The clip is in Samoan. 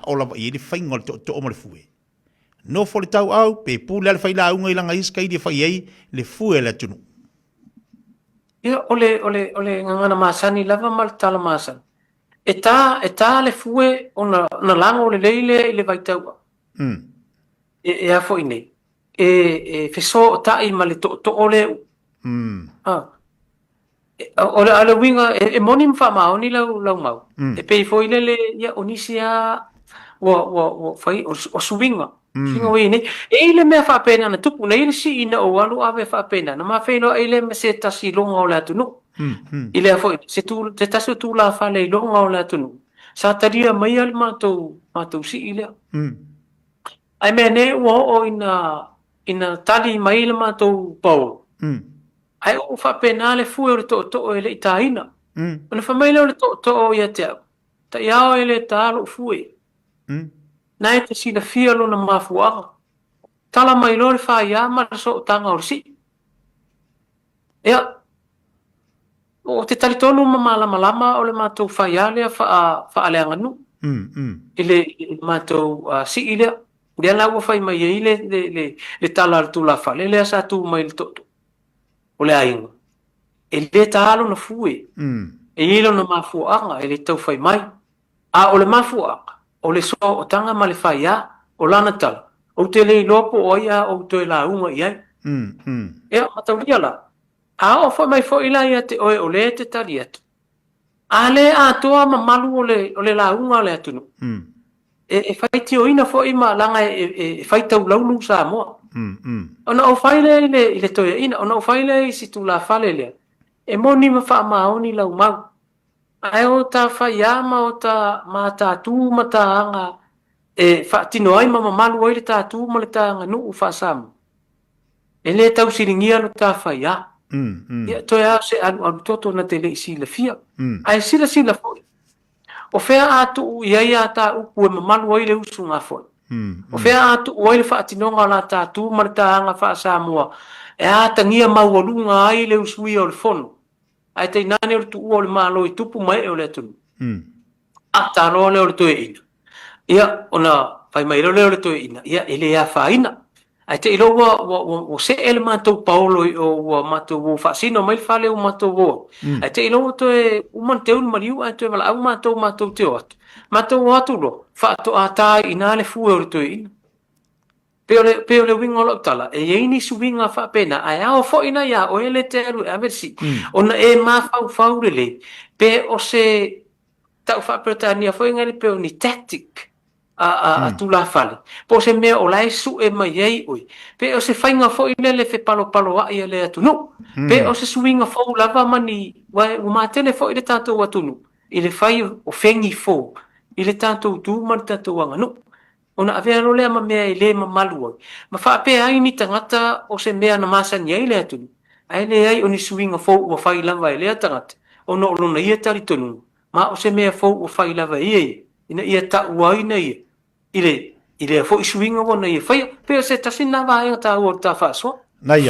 sao lava i ai le faiga o le tootoo ma le fue. Nofo le tauau, pe pule lava le failauga i lana ia sikaili e fai ai le fue a le atunuu. Ia, o le, o le, o le gagana masani lava ma le tala masani. E tā, e tā le fue ona na lago lelei lea i le vaitauau. Mm. E, e a foi nei? E, e fesootai ma le tootoo lea. Mm. Ah. O le, o le uiga, e, e moni ma faamaoni lau, lau mau. Mm. E pei foi lele, ia, o nisi a, ua, ua, ua fai, o, o suiga. Mm. Suiga ua i nei. E i le mea faapena na tupu nei le sii na ou alu ave faapena, na mafeiloai lea ma se tasi iloga o le atunuu. Mm, mm. I lea foi, se, tu, se tasi o tulafale iloga o le atunuu, sa talia maia le matou, matou sii lea. Mm. Ae mea nei ua oo ina, ina tali mai le matou paolo. Mm. Ae oo faapena le fue o le tootoo e le i tāina. Mm. Ona fai mai lea o le tootoo ia te au, Taiao e le tā lou fue. Mm. Na e te silafia lona mafuaaga. Tala mai loa le faiā ma le sootaga o le sii. Ia, ou te talitonu ma malamalama o le matou faiā lea faa, faaleaganuu. Mm, mm. I le, i le matou uh, sii lea. Lea la ua fai mai ai le, le, le, le tala a le tulafale lea sa tu mai i le tootoo o le aiga. E le tā lona fue. Mm. E i ai lona mafuaaga e le tau fai mai. A o le mafuaaga, o le sootaga ma le faiā, o lana tala, ou te le iloa po o ai a ou toe lauga i ai. Mm, mm. Ea, mataulia la, a oo foi mai foi la ia te oe o lea e te tali atu, a le atoa mamalu o le, o le lauga a le atunuu, Mm. e, e faitioina foi ma laga e, e, e faitaulaulu Samoa. Mm, mm. Ona ou fai lea i le, i le toeaina, ona ou fai lea i si tulafale lea, e moni ma faamaoni lau mau. Ae o ta faiā ma o ta mātātū ma ta aga e faatino ai ma mamalu ai le ta tū ma le ta aganuu faa-Samoa, e lē tausiligia lo ta faiā. Ia, toe a o se alualu toto na te le i silafia. Ae silasila foi, o fea a tuu i ai a ta upu e mamalu ai le usugafono? O fea a tuu ai le faatinoga o la ta tū ma le ta aga faa-Samoa e atagia maualuga ai le usuia o le fono? Ae tainane o le tuua o le Malo i tupu ma ee o le atunuu. A taloa lea o le toeaina, ia, ona fai mai loa lea o le toeaina, ia, e le afaina. Ae te i loa ua, ua, ua, ua see le matou paolo i o, ua matou o faasino mai le fale ua matou o ai. Ae te i loa ua toe uma ona teu le maliu ae toe valaau matou matou te o atu. Matou o atu loa, faatoa ta ai i ina le fue o le toeaina. Pei o le, pei o le uiga o lau tala, e i ai nisi uiga faapena, ae ao foi la iā oe le te alu e ave le sii, ona e mafaufau lelei, pe o se tau faa-Peretania foi ngai le pei o ni tactic a, a, a tulafale, po o se mea o la e sue mai ai oe, pe o se faiga foi lea le fepalopaloaʻi a le atunuu, pe o se suiga fou lava ma ni, ua, ua matele foi le tatou atunuu i le fai o fegi fou i le tatou tu ma le tatou aganuu. Ona avea loa lea ma mea e le mamalu ai, ma faapea ai ni tagata o se mea na masani ai le atunuu, ae leai o ni suiga fou ua fai lava e lea tagata, ona o lona ia talitonuga, ma o se mea fou ua fai lava e ia ia, ina ia taʻuaina ia i le i lea foi suiga ua na ia faia. Pei o se tasi lena vaega taua o le ta faasoa. Na ia.